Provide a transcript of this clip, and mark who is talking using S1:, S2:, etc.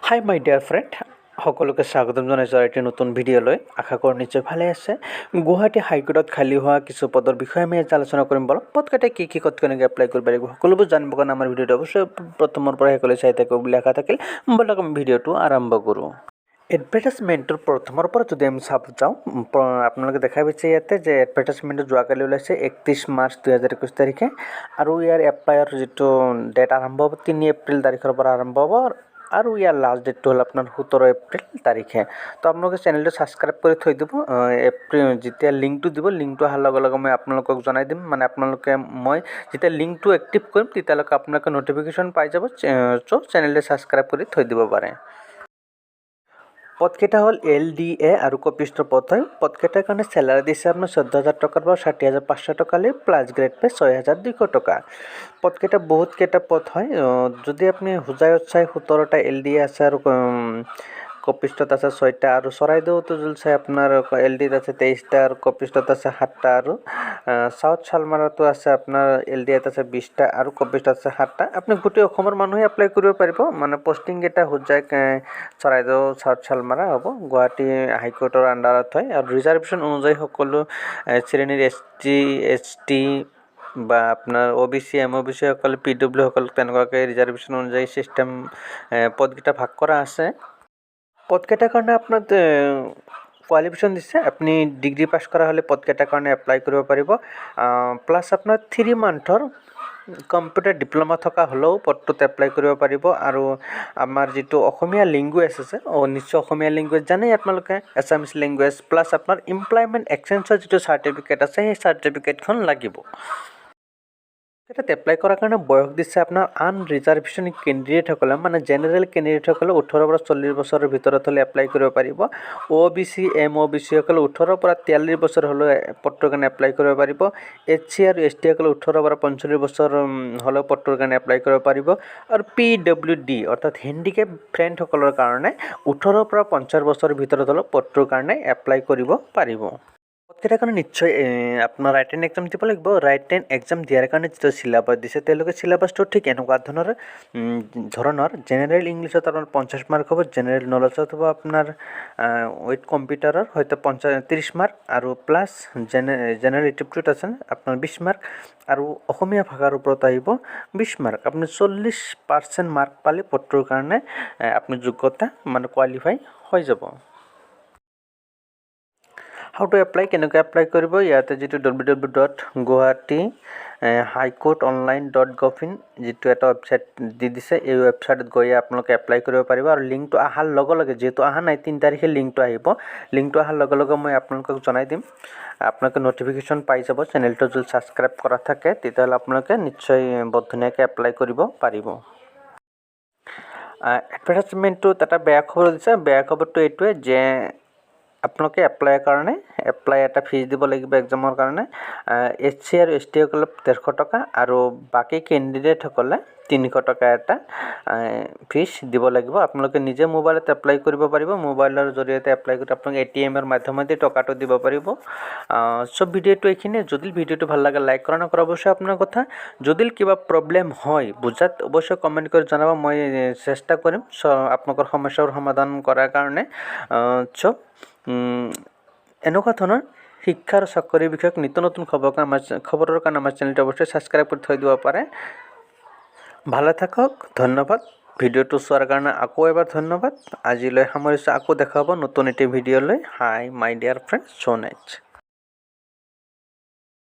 S1: Hi my dear friend, সকলোকে স্বাগতম জনাইছোঁ আৰু এটি নতুন ভিডিঅ'লৈ। আশা কৰোঁ নিশ্চয় ভালে আছে। গুৱাহাটী হাইকোৰ্টত খালী হোৱা কিছু পদৰ বিষয়ে আমি আজি আলোচনা কৰিম। বলক, পদকেইটা কি কি, ক'ত কেনেকৈ এপ্লাই কৰিব লাগিব, সকলোবোৰ জানিবৰ কাৰণে আমাৰ ভিডিঅ'টো অৱশ্যেই প্ৰথমৰ পৰা শেষলৈ চাই থাকিব বুলি আশা থাকিল। বলক, আমি ভিডিঅ'টো আৰম্ভ কৰোঁ। এডভাৰটাইজমেণ্টৰ প্ৰথমৰ পৰা যদি আমি চাব যাওঁ, আপোনালোকে দেখা পাইছে ইয়াতে যে এডভাৰটাইজমেণ্টটো যোৱাকালি ওলাইছে, 31 মাৰ্চ 2021 তাৰিখে। আৰু ইয়াৰ এপ্লাইৰ যিটো ডেট আৰম্ভ হ'ব, 3 এপ্ৰিল তাৰিখৰ পৰা আৰম্ভ হ'ব আৰু ইয়াৰ লাষ্ট ডেটটো হ'ল আপোনাৰ 17 এপ্ৰিল তাৰিখে। তো আপোনালোকে চেনেলটো ছাবস্ক্ৰাইব কৰি থৈ দিব। এপ্ৰিল যেতিয়া লিংকটো দিব, লিংকটো অহাৰ লগে লগে মই আপোনালোকক জনাই দিম। মানে আপোনালোকে মই যেতিয়া লিংকটো এক্টিভ কৰিম, তেতিয়ালৈকে আপোনালোকে ন'টিফিকেশ্যন পাই যাব। চ' চেনেলটো ছাবস্ক্ৰাইব কৰি থৈ দিব পাৰে। পদকেইটা হ'ল এলডিএ আৰু কপিষ্টৰ পদ হয়। পদকেইটাৰ কাৰণে চেলাৰী দিছে আপোনাৰ 14,000 টকাৰ পৰা 60,500 টকালৈ, প্লাছ গ্ৰেড পে 6,200 টকা। পদকেইটা বহুতকেইটা পদ হয়। যদি আপুনি হোজাইত চাই, 17টা এলডিএ আছে আৰু কপিষ্টত আছে ছয়টা। আৰু চৰাইদেউতো যদি চাই, আপোনাৰ এলডিত আছে 23টা আৰু কপিষ্টত আছে সাতটা। আৰু চাউথ শালমাৰাতো আছে আপোনাৰ এলডিএত আছে 20টা আৰু কপিষ্টত আছে সাতটা। আপুনি গোটেই অসমৰ মানুহে এপ্লাই কৰিব পাৰিব। মানে পষ্টিংকেইটা হোজাই, চৰাইদেউ, চাউথ শালমাৰা হ'ব, গুৱাহাটী হাইকোৰ্টৰ আণ্ডাৰত হয়। আৰু ৰিজাৰ্ভেশ্যন অনুযায়ী সকলো শ্ৰেণীৰ এছ চি, এছ টি বা আপোনাৰ অ' বি চি, এম অ' বি চি সকল, পি ডব্লিউ সকল, তেনেকুৱাকৈ ৰিজাৰ্ভেশ্যন অনুযায়ী ছিষ্টেম পদকেইটা ভাগ কৰা আছে। পদকেইটাৰ কাৰণে আপোনাৰ কোৱালিফিকেশ্যন দিছে, আপুনি ডিগ্ৰী পাছ কৰা হ'লে পদকেইটাৰ কাৰণে এপ্লাই কৰিব পাৰিব। প্লাছ আপোনাৰ 3 মান্থৰ কম্পিউটাৰ ডিপ্ল'মা থকা হ'লেও পদটোত এপ্লাই কৰিব পাৰিব। আৰু আমাৰ যিটো অসমীয়া লেংগুৱেজ আছে, নিশ্চয় অসমীয়া লেংগুৱেজ জানেই আপোনালোকে, এছামিছ লেংগুৱেজ, প্লাছ আপোনাৰ এমপ্লয়মেণ্ট এক্সচেঞ্জৰ যিটো চাৰ্টিফিকেট আছে, সেই চাৰ্টিফিকেটখন লাগিব। তাত এপ্লাই কৰাৰ কাৰণে বয়স দিছে আপোনাৰ আনৰিজাৰ্ভেশ্যন কেণ্ডিডেটসকলে, মানে জেনেৰেল কেণ্ডিডেটসকলে 18ৰ পৰা 40 বছৰৰ ভিতৰত হ'লে এপ্লাই কৰিব পাৰিব। অ' বি চি, এম অ' বি চিসকলে 18ৰ পৰা 43 বছৰ হ'লেও পদটোৰ কাৰণে এপ্লাই কৰিব পাৰিব। এছ চি আৰু এছ টিসকলে 18ৰ পৰা 45 বছৰ হ'লেও পদটোৰ কাৰণে এপ্লাই কৰিব পাৰিব। আৰু পি ডব্লিউ ডি অৰ্থাৎ হেণ্ডিকেপ ফ্ৰেণ্ডসকলৰ কাৰণে 18ৰ পৰা 50 বছৰৰ ভিতৰত হ'লেও পদটোৰ কাৰণে এপ্লাই কৰিব পাৰিব। পদকেইটাৰ কাৰণে নিশ্চয় আপোনাৰ ৰাইটেন এক্সাম দিব লাগিব। ৰাইটেন এক্সাম দিয়াৰ কাৰণে যিটো চিলেবাছ দিছে তেওঁলোকে, চিলেবাছটো ঠিক এনেকুৱা ধৰণৰ। জেনেৰেল ইংলিছত আপোনাৰ 50 মাৰ্ক হ'ব, জেনেৰেল নলেজত হ'ব আপোনাৰ উইথ কম্পিউটাৰৰ হয়তো 50 30 মাৰ্ক আৰু প্লাছ জেনেৰেল এপ্টিটিউড আছে আপোনাৰ 20 মাৰ্ক আৰু অসমীয়া ভাষাৰ ওপৰত আহিব 20 মাৰ্ক। আপুনি 40% মাৰ্ক পালে পদটোৰ কাৰণে আপুনি যোগ্যতা, মানে কোৱালিফাই হৈ যাব। How to apply, কেনেকৈ এপ্লাই কৰিব? ইয়াতে যিটো www.guwahatihighcourtonline.gov in যিটো এটা ৱেবছাইট দি দিছে, এই ৱেবছাইটত গৈ আপোনালোকে এপ্লাই কৰিব পাৰিব। আৰু লিংকটো অহাৰ লগে লগে, যিহেতু অহা নাই, 3 তাৰিখে লিংকটো আহিব। লিংকটো অহাৰ লগে লগে মই আপোনালোকক জনাই দিম। আপোনালোকে ন'টিফিকেশ্যন পাই যাব। চেনেলটো যদি ছাবস্ক্ৰাইব কৰা থাকে, তেতিয়াহ'লে আপোনালোকে নিশ্চয় বৰ ধুনীয়াকৈ এপ্লাই কৰিব পাৰিব। এডভাৰটাইজমেণ্টটোত এটা বেয়া খবৰ দিছে। বেয়া খবৰটো এইটোৱে যে আপোনালোকে এপ্লাইৰ কাৰণে এপ্লাই এটা ফিজ দিব লাগিব। এক্সামৰ কাৰণে এছ চি আৰু এছ টিসকলে 150 টকা আৰু বাকী কেণ্ডিডেটসকলে 300 টকা এটা ফিজ দিব লাগিব। আপোনালোকে নিজে মোবাইলত এপ্লাই কৰিব পাৰিব। মোবাইলৰ জৰিয়তে এপ্লাই কৰি আপোনালোকে এ টি এমৰ মাধ্যমেদি টকাটো দিব পাৰিব। চ' ভিডিঅ'টো এইখিনিয়ে। যদি ভিডিঅ'টো ভাল লাগে, লাইক কৰা নকৰা অৱশ্যে আপোনাৰ কথা। যদি কিবা প্ৰব্লেম হয় বুজাত, অৱশ্যে কমেণ্ট কৰি জনাব। মই চেষ্টা কৰিম আপোনালোকৰ সমস্যাৰ সমাধান কৰাৰ কাৰণে। চ' এনেকুৱা ধৰণৰ শিক্ষা আৰু চাকৰিৰ বিষয়ক নিত্য নতুন খবৰৰ কাৰণে আমাৰ চেনেলটো অৱশ্যেই ছাবস্ক্ৰাইব কৰি থৈ দিব পাৰে। ভালে থাকক, ধন্যবাদ। ভিডিঅ'টো চোৱাৰ কাৰণে আকৌ এবাৰ ধন্যবাদ। আজিলৈ সামৰিছোঁ। আকৌ দেখা হ'ব নতুন এটি ভিডিঅ'লৈ। Hi my dear friend, so nice.